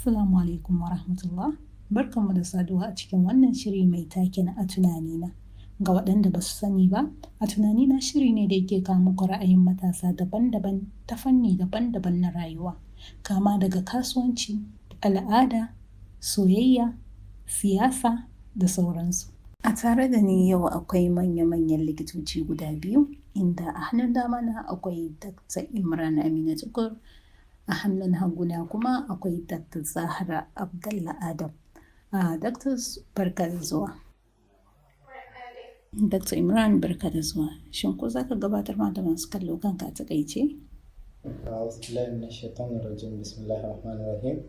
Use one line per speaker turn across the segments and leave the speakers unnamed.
Assalamu alaikum wa rahmatullah. Barkanmu da saduwa a cikin wannan shiri mai taken A Tunanina. Ga waɗanda ba su sani ba, A Tunanina shiri ne da yake kawo muku ra'ayin matasa daban-daban ta fanni daban-daban na rayuwa, kama daga kasuwanci, al'ada, soyayya, siyasa da sauransu. A tare da ni yau akwai manya-manyan likitoci guda biyu, inda a hannun dama na akwai Dr. Imran Aminu Tukur, a hannun haguna kuma akwai Dr. Zahra Abdallah Adam. Doctors, barka da zuwa. Dr. Imran, barka da zuwa. Shin ko za ka gabatar ma da masu kallo kanka a taƙaice?
A'udhu bismillahir rahmanir rahim.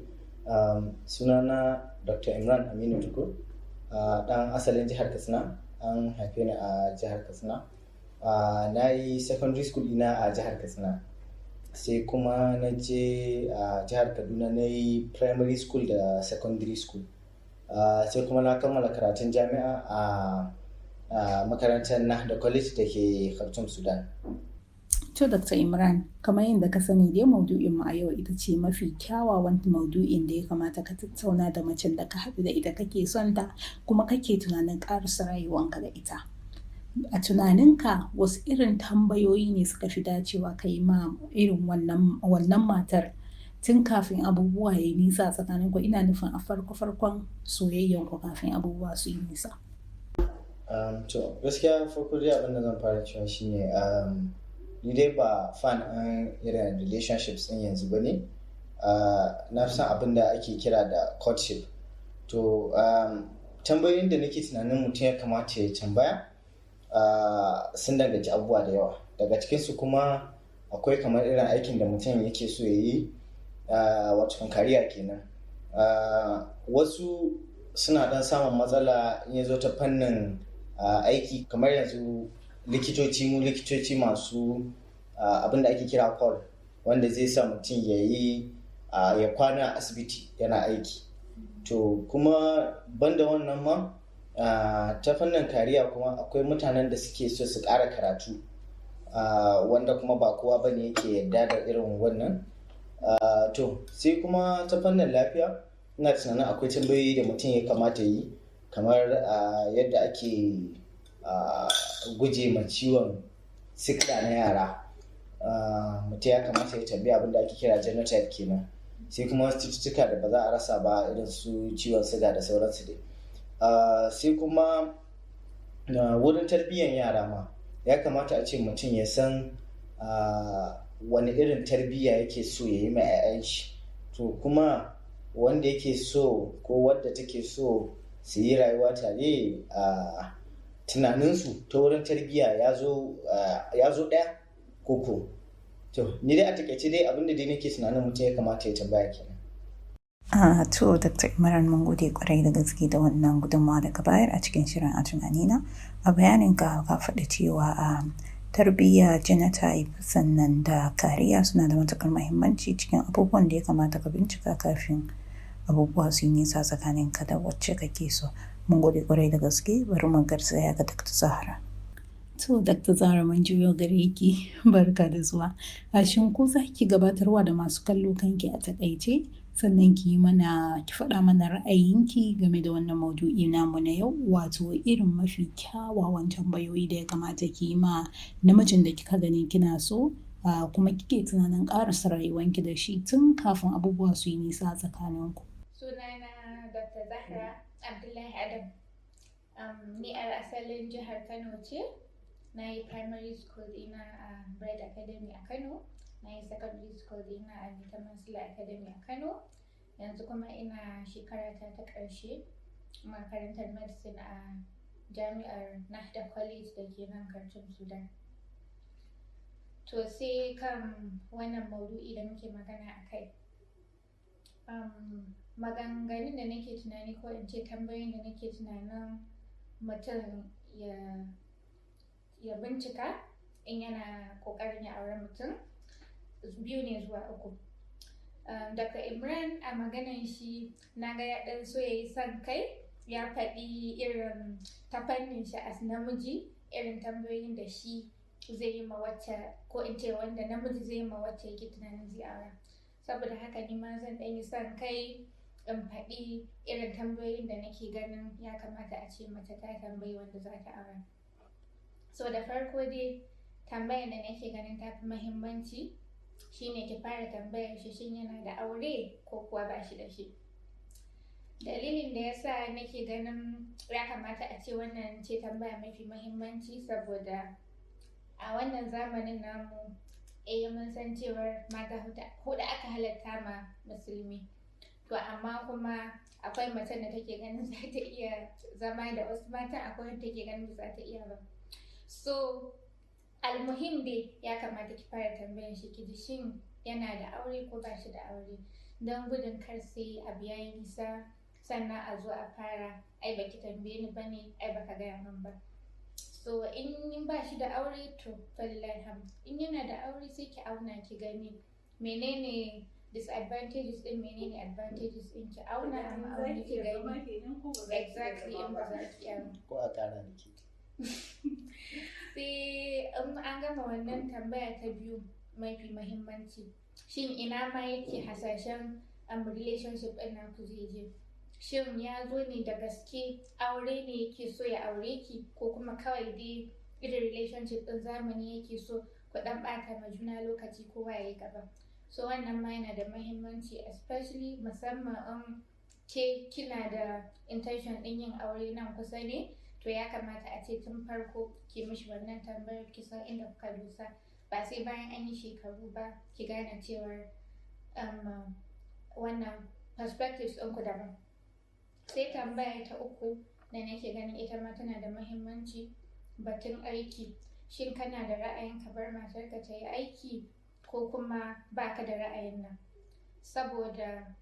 Sunana Dr. Imran Aminu Tukur, ɗan asalin jihar Katsina, an haife ni a jihar Katsina. Na yi secondary school ina a jihar Katsina. Sai kuma na je a jihar Kaduna na yi primary school da secondary school. Sai kuma na kammala karatun jami'a a makarantar Nahda College da ke Khartoum, Sudan.
To, Dr. Imran, kamar yadda ka sani dai, maudu'in mu a yau ita ce mafi kyawawan maudu'in da ya kamata ka tattauna da macen da ka haɗu da ita, kake son ta, kuma kake tunanin ƙarasa rayuwanka da ita. A tunaninka, wasu irin tambayoyi ne suka fi dacewa ka yi ma irin wannan matar tun kafin abubuwa ya yi nisa tsakanin ku? Ina nufin a farko farkon soyayyan ku, kafin abubuwa su yi nisa.
To, gaskiya farko dai abin da zan fara cewa shine ni dai ba fan ɗin irin relationships ɗin yanzu ba ne. Na fi son abin da ake kira da courtship. To, tambayoyin da nake tunanin mutum ya kamata ya tambaya sun danganci abubuwa da yawa. Daga cikinsu kuma akwai kamar irin aikin da mutum yake so ya yi, wato career kenan. Wasu suna ɗan samun matsala in ya zo ta fannin aiki, kamar yanzu likitoci, mu likitoci masu abin da ake kira call, wanda zai sa mutum ya yi ya kwana a asibiti yana aiki. To, kuma banda wannan ma, ta fannin career kuma akwai mutanen da suke so su ƙara karatu, wanda kuma ba kowa bane yake yarda da irin wannan. To, sai kuma ta fannin lafiya, ina tunanin akwai tambayoyi da mutum ya kamata yi, kamar yadda ake guje ma ciwon sikila na yara. Mutum ya kamata ya tambayi abin da ake kira genotype kenan. Sai kuma wasu cututtuka da ba za a rasa ba, irin su ciwon siga da sauransu dai. Sai kuma wurin tarbiyyar yara ma, ya kamata a ce mutum ya san wane irin tarbiyya yake so ya yi ma 'ya'yan shi. To, kuma wanda yake so ko wadda take so su yi rayuwa tare, tunaninsu ta wurin tarbiyya ya zo ɗaya ko ko. To, ni dai a taƙaice dai abin da dai nake tunanin mutum ya kamata ya tambaya kenan.
To, Dr. Imran, mun gode kwarai da gaske da wannan gudunmawa da ka bayar a cikin shirin A Tunanina. A bayaninka ka faɗi cewa tarbiyya, genotype, sannan da career suna da matuƙar muhimmanci cikin abubuwan da ya kamata ka bincika kafin abubuwa su yi nisa tsakaninka da wacce kake so. Mun gode kwarai da gaske, bari mu garzaya ga Dr. Zahra. To, Dr. Zahra, mun juyo gare ki, barka da zuwa. A shin ko za ki gabatarwa da masu kallo kanki a taƙaice, sannan ki yi mana ki faɗa mana ra'ayinki game da wannan maudu'i namu na yau, wato irin mafi kyawawan tambayoyi da ya kamata ki yi ma namijin da kika gani kina so, kuma kike tunanin ƙarasa rayuwanki da shi, tun kafin abubuwa su yi nisa tsakaninku.
Sunana Dr. Zahra Abdullahi Adam. Ni 'yar asalin jihar Kano ce. Na yi primary school ɗina a Bright Academy a Kano. Na yi secondary school ɗina a Maitama Sule Academy a Kano. Yanzu kuma ina shekara ta ta ƙarshe makarantar medicine a jami'ar Nahda College da ke nan Khartoum, Sudan. To, sai kan wannan maudu'i da muke magana a kai. Maganganun da nake tunani, ko in ce tambayoyin da nake tunanin mutum ya bincika in yana ƙoƙarin ya auri mutum, biyu ne zuwa uku. Dr. Imran a maganan shi na ga ya ɗan so ya yi son kai, ya faɗi irin ta fannin shi as namiji, irin tambayoyin da shi zai yi ma wacce, ko in ce wanda namiji zai yi ma wacce yake tunanin zai aura. Saboda haka ni ma zan ɗan yi son kai. In faɗi irin tambayoyin da nake ganin ya kamata a ce mace ta tambayi wanda za ta aura. So da farko dai, tambayar da nake ganin ta fi muhimmanci shine ki fara tambayar shi shin yana da aure ko kuwa ba shi da shi. Dalilin da yasa nake ganin ya kamata a ce wannan ce tambaya mafi muhimmanci, saboda a wannan zamanin namu, eh, mun san cewar mata huɗu aka halatta ma Musulmi. To amma kuma akwai macen da take ganin za ta iya zama da wasu matan, akwai wanda take ganin ba za ta iya ba. So almuhim dai, ya kamata ki fara tambayan shi ki ji shin yana da aure ko ba shi da aure, don gudun kar sai abu ya yi nisa sannan a zo a fara, "Ai baki tambaye ni bane, ai baka gaya min ba." So in ba shi da aure, to falillahilhamd. In yana da aure, sai ki auna ki gani menene disadvantages din, menene advantages din, ki auna a ma'auni ki gani exactly in ba za ki iya ba.
Ko a kara da ke.
Sai in an gama wannan, tambaya ta biyu mafi mahimmanci: shin ina ma yake hasashen relationship ɗin naku zai je? Shin ya zo ne da gaske aure ne yake so ya aure ki, ko kuma kawai dai irin relationship ɗin zamani yake so ku ɗan ɓata ma juna lokaci, kowa ya yi gaba? So wannan ma yana da mahimmanci, especially musamman in ke kina da intention ɗin yin aure nan kusa ne. To ya kamata a ce tun farko ki mishi wannan tambayar, ki san inda kuka dosa, ba sai bayan an yi shekaru ba ki gane cewar wannan perspectives ɗinku daban. Sai tambaya ta uku da nake ganin ita ma tana da mahimmanci, batun aiki. Shin kana da ra'ayin ka bar matarka ta yi aiki, ko kuma baka da ra'ayin nan? Saboda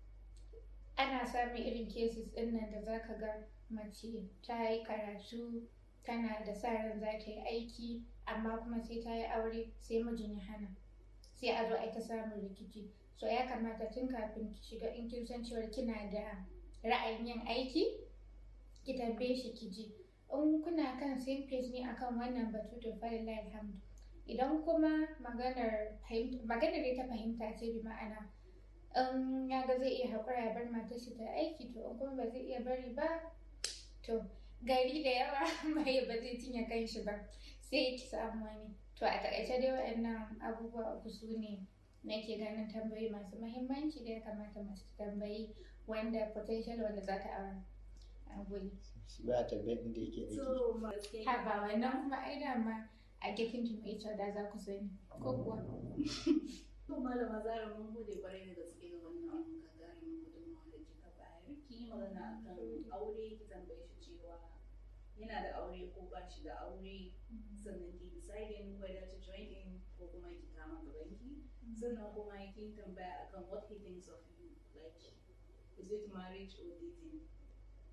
ana samun irin cases ɗin nan da zaka ga mace ta yi karatu, tana da sa ran za ta yi aiki, amma kuma sai ta yi aure sai mijin ya hana, sai a zo a ta samun rikici. So ya kamata tun kafin ki shiga, in kin san cewar kina da ra'ayin yin aiki, ki tambaye shi ki ji in kuna kan same page ne akan wannan batu, to falillahilhamdu. Idan kuma maganar ta fahimta ce, bi ma'ana in ya ga zai iya haƙura ya bar matar shi ta aiki, to in kuma ba zai iya bari ba, to gari da yawa mai ba zai cinye kanshi ba, sai ki samu wani. To a taƙaice dai, waɗannan abubuwa uku su ne nake ganin tambayoyi masu mahimmanci da ya kamata mace ta tambayi wanda potential wanda za ta aura. A gode.
Shi ba a tambayar inda yake aiki.
Haba, wannan kuma ai dama a getting to know each other za ku sani, ko kuwa?
To Malama Zara, mun gode kwarai da gaske da wannan gagarumin gudunmawa da kika bayar. Kin yi magana akan aure, ki tambaye shi cewa yana da aure ko ba shi da aure, sannan ki deciding whether to join in ko kuma ki kama gabanki. Sannan kuma kin tambaya akan what he thinks of you, like is it marriage or dating?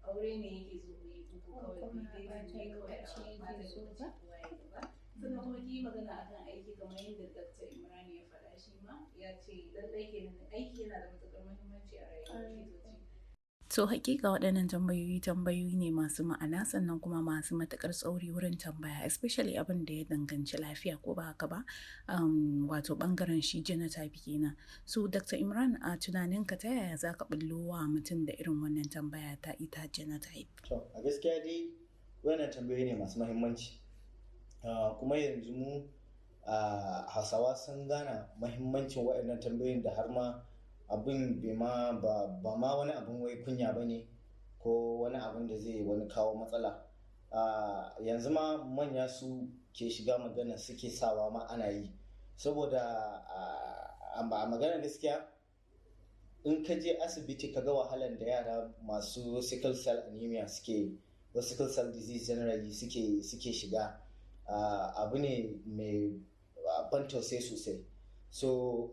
Aure ne yake so ku yi ko kawai ku yi dating ne kawai a ɓata lokaci, kowa ya gaba? Sannan kuma ki yi magana akan aiki, kamar yadda Dr. Imran ya faɗa, shi ma ya ce lallai kenan aiki yana da matuƙar muhimmanci a rayuwar likitoci.
To hakika waɗannan tambayoyi tambayoyi ne masu ma'ana, sannan kuma masu matuƙar tsauri wurin tambaya, especially abin da ya danganci lafiya, ko ba haka ba? Wato ɓangaren shi genotype kenan. So Dr. Imran, a tunaninka, ta yaya za ka ɓullo wa mutum da irin wannan tambaya ta ita genotype?
To a gaskiya dai wannan tambayoyi ne masu muhimmanci. Kuma yanzu mu Hausawa sun gane mahimmancin waɗannan tambayoyin, da har ma abin bai ma ba ma wani abin wai kunya ba ne ko wani abin da zai wani kawo matsala. Yanzu ma manya su ke shiga magana, suke sawa ma ana yi, saboda a magana gaskiya, in ka je asibiti ka ga wahalan da yara masu sickle cell anemia suke ko sickle cell disease generally suke shiga, abu ne mai ban tausayi sosai. So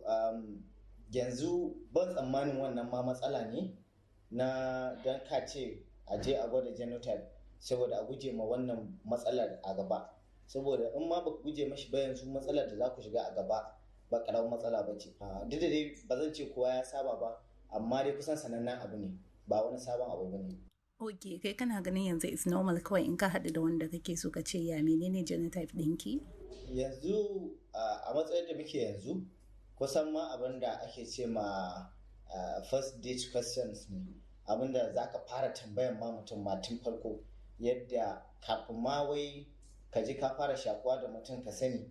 yanzu ban tsammanin wannan ma matsala ne na don ka ce a je a gwada genotype saboda a guje ma wannan matsalar a gaba, saboda in ma ba ku guje mashi ba yanzu, matsalar da za ku shiga a gaba ba ƙaramin matsala ba ce. Duk da dai ba zan ce kowa ya saba ba, amma dai kusan sanannen abu ne, ba wani sabon abu ba ne.
Ok, kai kana ganin yanzu is normal kawai in ka haɗu da wanda kake so ka ce, "Ya menene genotype ɗinki?"
Yanzu a matsayin da muke yanzu, kusan ma abin da ake ce ma first date questions ne. Abinda za ka fara tambayan ma mutum ma tun farko, yadda kafin ma wai ka ji ka fara shakuwa da mutum ka sani,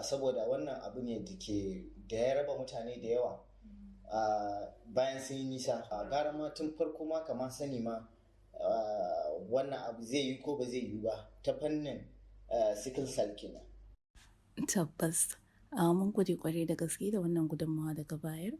saboda wannan abu ne da ke da ya raba mutane da yawa bayan sun yi nisa. Gara ma tun farko ma kama sani ma wannan abu zai yi ko ba zai yi ba ta fannin sickle cell kenan.
Tabbas. Mun gode kwarai da gaske da wannan gudunmawa da ka bayar.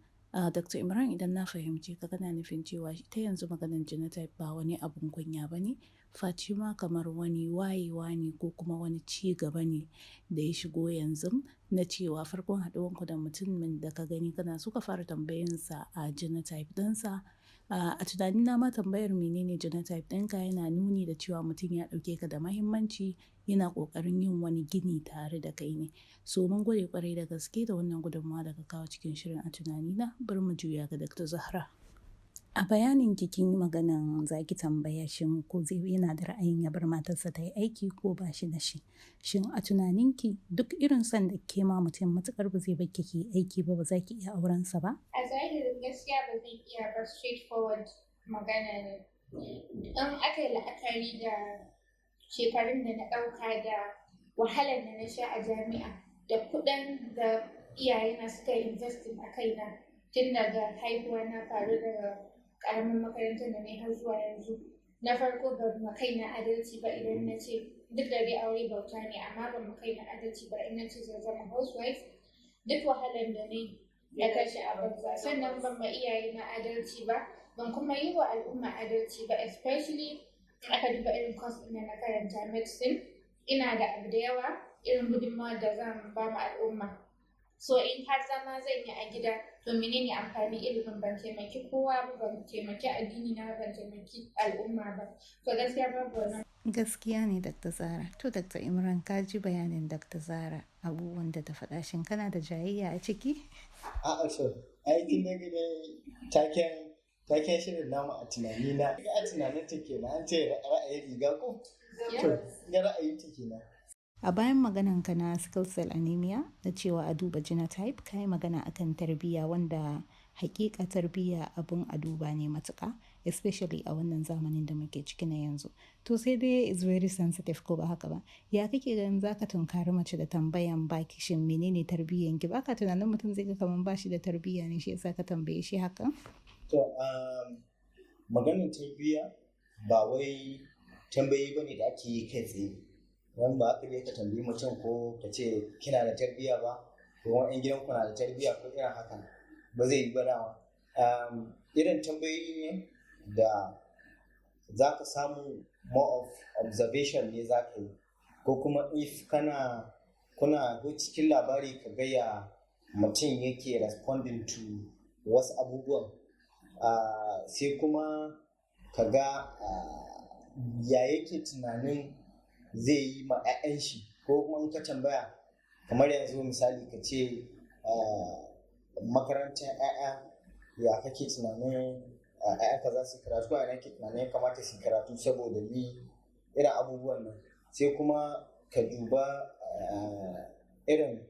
Dr. Imran, idan na fahimce ka, kana nufin cewa ta yanzu maganar genotype ba wani abun kunya ba ne, face ma kamar wani wayewa ne ko kuma wani ci gaba ne da ya shigo yanzu na cewa farkon haɗuwanku da mutumin da ka gani kana so ka fara tambayansa a genotype ɗinsa. A tunanina ma tambayar menene genotype ɗinka yana nuni da cewa mutum ya ɗauke ka da mahimmanci, yana ƙoƙarin yin wani gini tare da kai ne. So mun gode kwarai da gaske da wannan gudunmawa da ka kawo cikin shirin A Tunanina. Bari mu juya ga Dr. Zahra. A bayanin ki kin yi maganan za ki tambaya shin ko zai yana da ra'ayin ya bar matarsa ta yi aiki ko ba shi da shi. Shin a tunaninki duk irin son da ke ma mutum, matuƙar ba zai bar ki ki yi aiki ba, ba za ki iya aurensa ba?
A zahirin gaskiya ba zan iya ba, straightforward magana ne. In aka yi la'akari da shekarun da na ɗauka da wahalar da na sha a jami'a da kuɗin da iyayena suka yi investing a kaina tun daga haihuwa na faru daga ƙaramin makarantar da na har zuwa yanzu. Na farko, ban ma kaina adalci ba idan na ce, duk da dai aure bauta ne, amma ban ma kaina adalci ba in na ce zan zama housewife, duk wahalar da na yi ya kashe a banza. Sannan ban ma iyayena adalci ba, ban kuma yi wa al'umma adalci ba, especially in aka duba irin course ɗin da na karanta, medicine. Ina da abu da yawa, irin gudunmawar da zan ba ma al'umma. So in har zama zan yi a gida, to menene amfanin ilimin? Ban taimaki kowa ba, ban taimaki addini na, ban taimaki al'umma ba. To gaskiya babu wannan.
Gaskiya ne, Dr. Zara. To Dr. Imran, ka ji bayanin Dr. Zara, abubuwan da ta faɗa, shin kana da jayayya a ciki?
A'a, so aikin da gida taken shirin namu A Tunani Na. A tunanin ta kenan, an ce ra'ayin riga ko? To ga ra'ayin ta kenan.
A bayan maganan ka na sickle cell anemia na cewa a duba genotype, ka yi magana akan tarbiyya, wanda hakika tarbiyya abun a duba ne matuƙa, especially a wannan zamanin da muke ciki na yanzu. To sai dai is very sensitive, ko ba haka ba? Ya kake ganin zaka tunkari mace da tambayan baki shin menene tarbiyyan ki? Baka tunanin mutum zai ga kaman bashi da tarbiyya ne shi yasa ka tambaye shi haka?
To maganin tarbiyya ba wai tambayi bane da ake yi kai tsaye. Wani ba aka je ka tambayi mutum ko ka ce kina da tarbiyya ba, ko wani gidan kuna da tarbiyya ko irin hakan, ba zai yi ba dama. Irin tambayoyi ne da za ka samu more of observation ne za ka yi, ko kuma if kana kuna cikin labari ka gaya mutum yake responding to wasu abubuwan, sai kuma ka ga ya yake tunanin zai yi ma 'ya'yan shi, ko kuma in ka tambaya kamar yanzu misali ka ce makarantar 'ya'ya, ya kake tunanin 'ya'yanka za su karatu, a kake tunanin ya kamata su karatu, saboda ni irin abubuwan nan. Sai kuma ka duba irin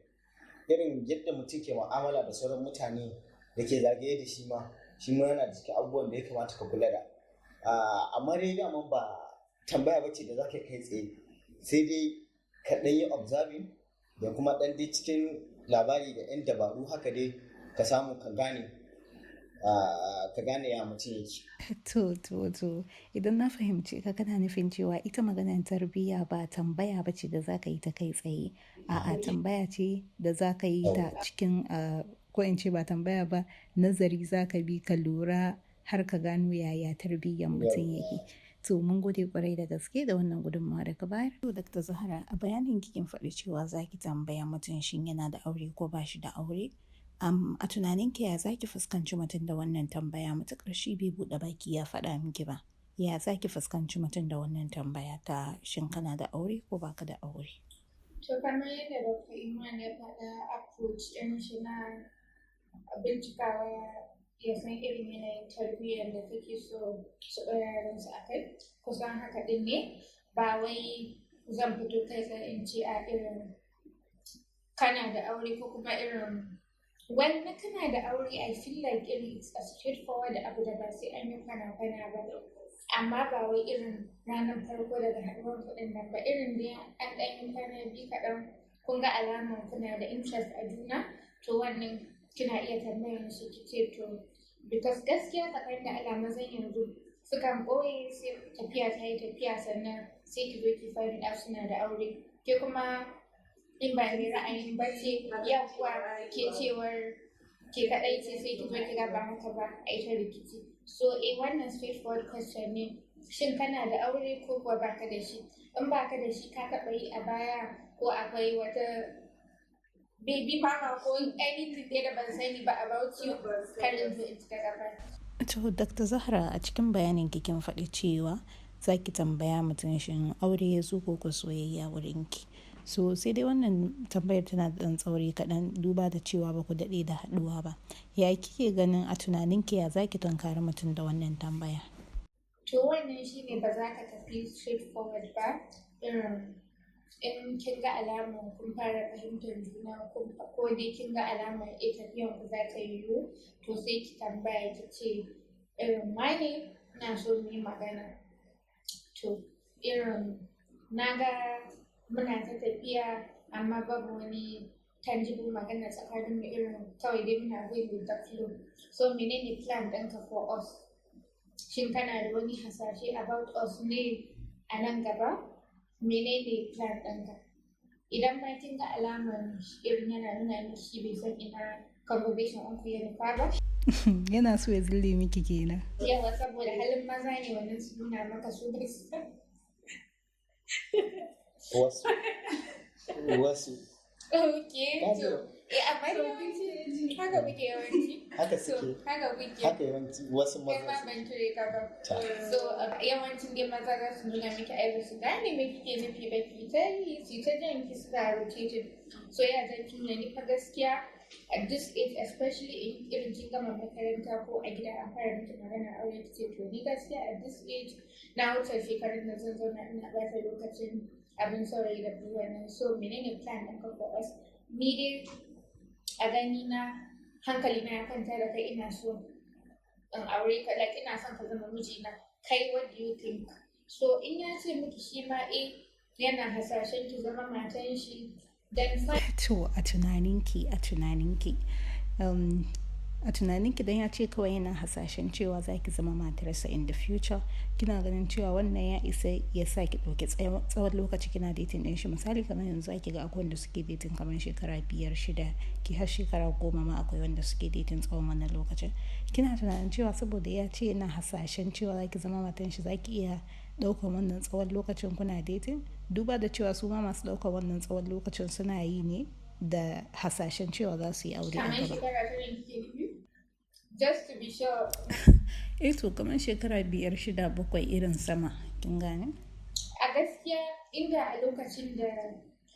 yadda mutum ke mu'amala da sauran mutane da ke zagaye da shi ma, shi ma yana da cikin abubuwan da ya kamata ka kula da. Amma dai daman ba tambaya bace da za ka kai tsaye, sai dai ka ɗan yi observing da kuma ɗan dai cikin labari da 'yan dabaru haka dai ka samu ka gane ya mutum yake.
To, idan na fahimci ka, kana nufin cewa ita maganar tarbiyya ba tambaya ba ce da za ka yi ta kai tsaye. A'a, tambaya ce da za ka yi ta cikin, ko in ce ba tambaya ba, nazari za ka bi ka lura har ka gano yaya tarbiyyar mutum yake. To mun gode kwarai da gaske da wannan gudunmawa da ka bayar. To Dr. Zahra, a bayanin kikin faɗi cewa za ki tambaya mutum shin yana da aure ko ba shi da aure. A tunaninki ya za ki fuskanci mutum da wannan tambaya, matuƙar shi bai buɗe baki ya faɗa miki ba? Ya za ki fuskanci mutum da wannan tambaya ta shin kana da aure ko baka da aure?
To kamar yadda Dr. Imran ya faɗa, approach ɗin shi na bincikawa ya san irin yanayin tarbiyyar da take so su ɗora yaransu a kai, kusan haka ɗin ne. Ba wai zan fito kai tsaye in ce a irin kana da aure ko kuma irin Well, na kana da aure, I feel like irin it's a straightforward abu da ba sai an yi kwana-kwana ba. Amma ba wai irin ranar farko daga haɗuwar kuɗin nan ba, irin dai an ɗan yi kwana biyu kaɗan, kun ga alamar kuna da interest a juna, to wannan kina iya tambayar shi ki ce to, because gaskiya tsakanin da Allah mazan yanzu sukan ɓoye, sai tafiya ta yi tafiya sannan sai ki zo ki find out suna da aure. Ke kuma in ba mai ra'ayin ba ce, yawwa, ke cewar ke kaɗai ce, sai ki zo ki ga ba haka ba, a yi ta rikici. So eh, wannan straightforward question ne: shin kana da aure ko kuwa baka da shi? In baka da shi, ka taɓa yi a baya, ko akwai wata baby mama ko anything dai da ban sani ba about you, kar in zo in ci daga baya.
To, Dr. Zahra, a cikin bayanin ki kin faɗi cewa za ki tambaya mutum shin aure ya zo ko ko soyayya wurinki. So sai dai wannan tambayar tana da ɗan tsauri kaɗan, duba da cewa ba ku daɗe da haɗuwa ba. Ya kike ganin, a tunaninki, ya za ki tunkari mutum da wannan tambaya?
To, wannan shine ba za ka tafi straightforward ba. Irin in kin ga alamar kun fara fahimtar juna, ko dai kin ga alamar eh, tafiyan ku za ta yiwu, to sai ki tambaya ki ce irin, "Wane, ina so mu yi magana. To, irin na ga muna ta tafiya amma babu wani tangible magana tsakanin mu, irin kawai dai muna going with the flow. So menene plan ɗinka for us? Shin kana da wani hasashe about us ne a nan gaba? Menene plan ɗinka?" Idan ma kin ga alamar irin yana nuna miki shi bai san ina conversation ɗinku ya nufa ba.
Yana so ya zille miki kenan.
Yawa, saboda halin maza ne wannan, su nuna maka su bai san.
Wasu. Wasu.
Okay,
Ka
to. Eh, amma yawanci haka muke yawanci.
Haka
So,
suke.
haka kuke.
Haka yawanci wasu
Kai ma
maza
ban cire ka ba.
Ta.
So, yawancin dai maza za su nuna miki ai ba su gane me kike nufi ba, ki ta yi, su ta jan ki suna rotating. So ya zan ki nuna, ni fa gaskiya at this age, especially in irin kin gama makaranta ko a gida an fara miki magana aure, ki ce to, ni gaskiya at this age na wuce shekarun da zan zauna ina ɓata lokacin abin saurayi da budurwa nan. So menene plan ɗinka for us? Ni dai a gani na, hankali na ya kwanta da kai, ina so in aure ka, like ina son ka zama mijina. Kai, what do you think? So in ya ce miki shi ma eh, yana hasashen ki zama matan shi, then fine.
To, a tunaninki, dan ya ce kawai yana hasashen cewa za ki zama matarsa in the future, kina ganin cewa wannan ya isa ya sa ki ɗauki tsawon lokaci kina dating ɗin shi? Misali, kamar yanzu ake ga akwai wanda suke dating kamar shekara 5, 6, ki har shekara 10 ma akwai wanda suke dating tsawon wannan lokacin. Kina tunanin cewa saboda ya ce yana hasashen cewa za ki zama matan shi, za ki iya ɗaukar wannan tsawon lokacin kuna dating? Duba da cewa su ma masu ɗaukar wannan tsawon lokacin suna yi ne da hasashen cewa za su yi aure a
Kamar
gaba.
shekara 9 kike nufi? Just to be sure.
Eh to, kamar shekara 5, 6, 7, irin sama, kin gane?
A gaskiya, inda a lokacin da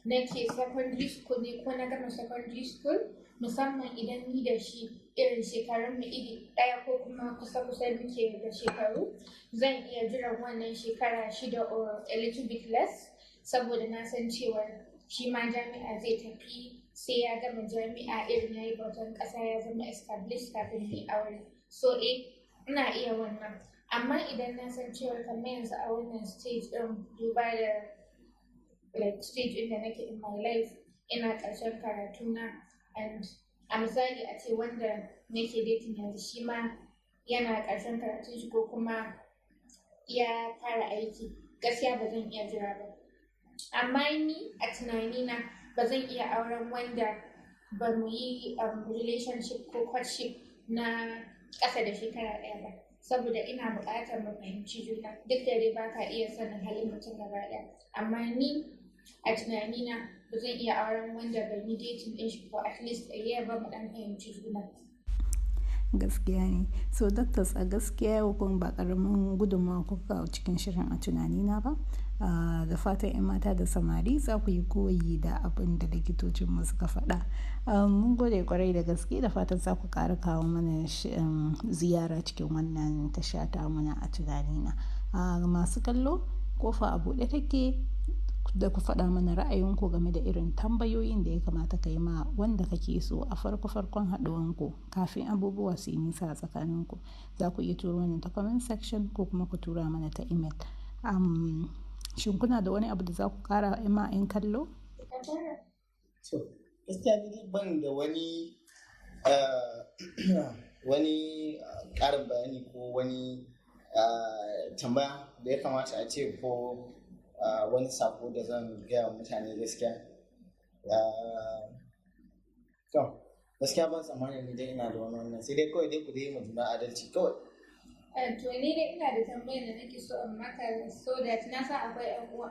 nake secondary school ne ko na gama secondary school, musamman idan ni da shi irin shekarun mu iri ɗaya ko kuma kusa-kusa muke da shekaru, zan iya jiran wannan shekara 6 or a little bit less, saboda na san cewar shi ma jami'a zai tafi, sai ya gama jami'a, irin ya yi bautan ƙasa, ya zama established kafin mu yi aure. So eh, ina iya wannan. Amma idan na san cewar kamar yanzu a wannan stage ɗin, duba da like stage ɗin da nake in my life, ina ƙarshen karatuna, and a misali a ce wanda nake dating yanzu shi ma yana ƙarshen karatun shi ko kuma ya fara aiki, gaskiya ba zan iya jira ba. Amma ni a tunanina ba zan iya auren wanda ba mu yi relationship ko courtship na ƙasa da shekara ɗaya ba, saboda ina buƙatar mu fahimci juna. Duk da dai ba ka iya sanin halin mutum gaba ɗaya, amma ni a tunanina ba zan iya auren wanda ban yi dating ɗin shi for at least a year ba, mu ɗan fahimci juna.
Gaskiya ne. So doctors, a gaskiya yau kun ba ƙaramin gudunmawa kuka kawo cikin shirin A Tunanina ba. Da fatan 'yan mata da samari za ku yi koyi da abin da likitocinmu suka faɗa. Mun gode kwarai da gaske, da fatan za ku ƙara kawo mana ziyara cikin wannan tasha ta muna A Tunanina. Masu kallo, kofa a buɗe take. Da ku faɗa mana ra'ayinku game da irin tambayoyin da ya kamata ka yi ma wanda kake so a farko-farkon haɗuwanku kafin abubuwa su yi nisa a tsakaninku. Za ku iya turo mana ta comment section ko kuma ku tura mana ta email. Shin kuna da wani abu da za ku ƙara ma 'yan kallo?
So, gaskiya ni ban da wani ƙarin bayani ko wani tambaya da ya kamata a ce ko wani sako da zan gaya wa mutane gaskiya. To, gaskiya ban tsammanin ni dai ina da wani wannan, sai dai kawai dai ku dai ma juna adalci kawai.
To, ni dai ina da tambayar da nake so in maka, so that na san akwai 'yan uwa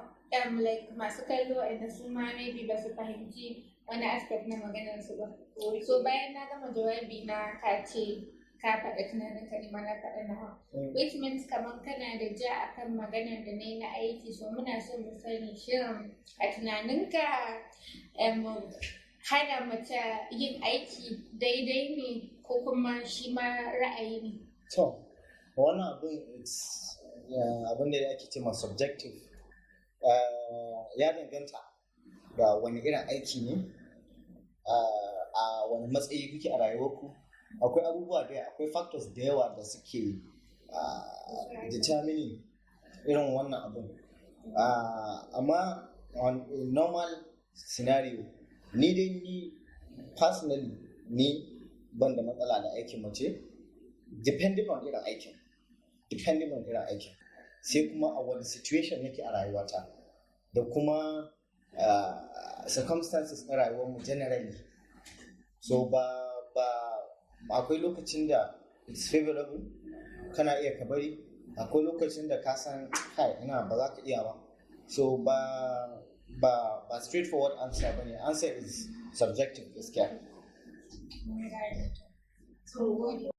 like masu kallo inda su ma maybe ba su fahimci wani aspect na maganar su ba. So bayan na gama jawabi na, ka ce ka faɗa tunanin ka, ni ma na faɗa nawa. Which means kamar kana da ja akan maganar da na yi na aiki. So muna so mu sani, shin a tunaninka hana mace yin aiki daidai ne ko kuma shi ma ra'ayi ne?
To, wannan abin, it's abin da ake ce ma subjective. Ya danganta da wani irin aiki ne, a wani matsayi kuke a rayuwarku. Akwai abubuwa da akwai factors da yawa da suke determining irin wannan abin. Amma on a normal scenario, ni dai, ni personally, ni ban da matsala da aikin mace, depending on irin aikin, depending on irin aikin, sai kuma a wani situation nake a rayuwata da kuma circumstances na rayuwarmu generally. So ba akwai lokacin da it's favorable, kana iya ka bari, akwai lokacin da ka san kai ina ba za ka iya ba. So ba straightforward answer bane. Answer is subjective gaskiya.
To, gode.